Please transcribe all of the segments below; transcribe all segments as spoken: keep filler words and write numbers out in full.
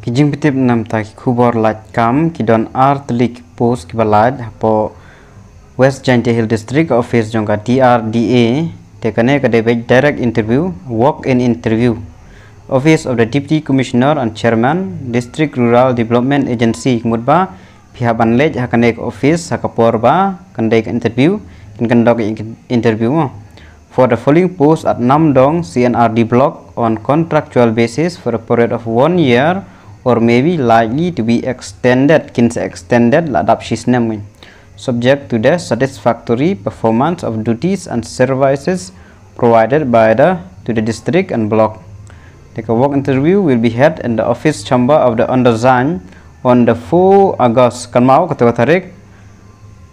Ki jingpyntip namta ki khubor lait kam, ki don ar tylli ki post kiba lait hapoh West Jaintia Hills District, office jong ka D R D A. Te kane ka dei beit direct interview, walk in interview. Office of the Deputy Commissioner and Chairman, District Rural Development Agency. Ka mut ba phi hap ban leit ha kane ka office ha ka por ba kan dei ka interview, kin conduct interview mo. For the following post at Namdong C and R D block on contractual basis for a period of one year or may be likely to be extended, kin sa extended la dap shi snem, subject to the satisfactory performance of duties and services provided by the, to the district and block. Te ka walk interview will be held in the office chamber of the Undersigned on the four August. Kan mau kata tarik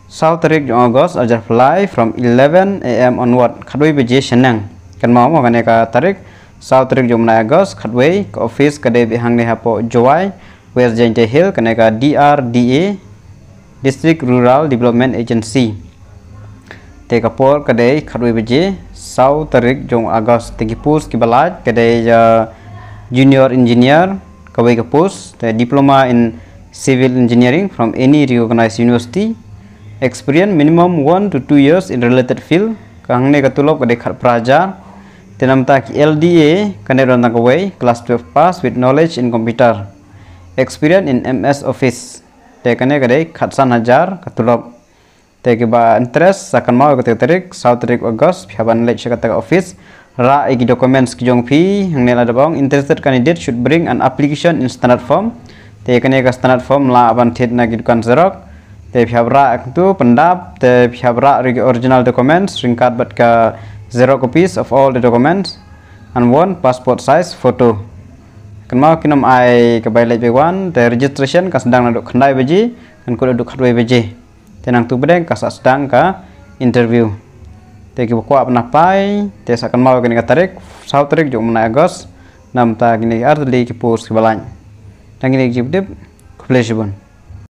saw tarik jong August, arhajar arphew lai, from eleven A M onward, khatwei baje shaneng. Kan mau mo kane ka tarik saw tarik jong u bnai August, khatwei. Ka office ka dei beit hangne hapoh Jowai, West Jaintia Hills, kane ka D R D A, District Rural Development Agency. Te ka por ka dei khatwei baje, saw tarik jong August. Te ki post kiba lait ka dei, uh, junior engineer, kawei ka post, te diploma in civil engineering from any recognized university, experience minimum one to two years in related field. Ka hangne ka tulop ka dei khatphra hajar. Te namta ki L D A, kane don tang kawei, class twelve pass with knowledge in computer, experience in M S Office. Te kane ka dei khatsan hajar ka tulop. Te kiba interest, sa kan mau kata tarik saw tarik August, phi hap ban leit sha kata ka office, rah ïa ki documents ki jong phi. Hangne la dep ong, interested candidate should bring an application in standard form. Te kane ka standard form lah ban thied na ki dukan xerox. Te phi hap rah ïa katu pyndap, te phi hap rah ruh ki original documents ryngkat bad ka xerox copies of all the documents and one passport size photo. Kan mau kin ym ai ka bai leit bai wan. Te registration ka sdang naduh khyndai baje, kan kut haduh khatwei baje. Te nangtu pdeng ka sa sdang ka interview. Te kiba kwah ban apply, te sa kan mau kane ka tarik, saw tarik jong u bnai August, namta kine ki ar tylli ki post kiba lait. Te kine ki jingpyntip, khublei shibun.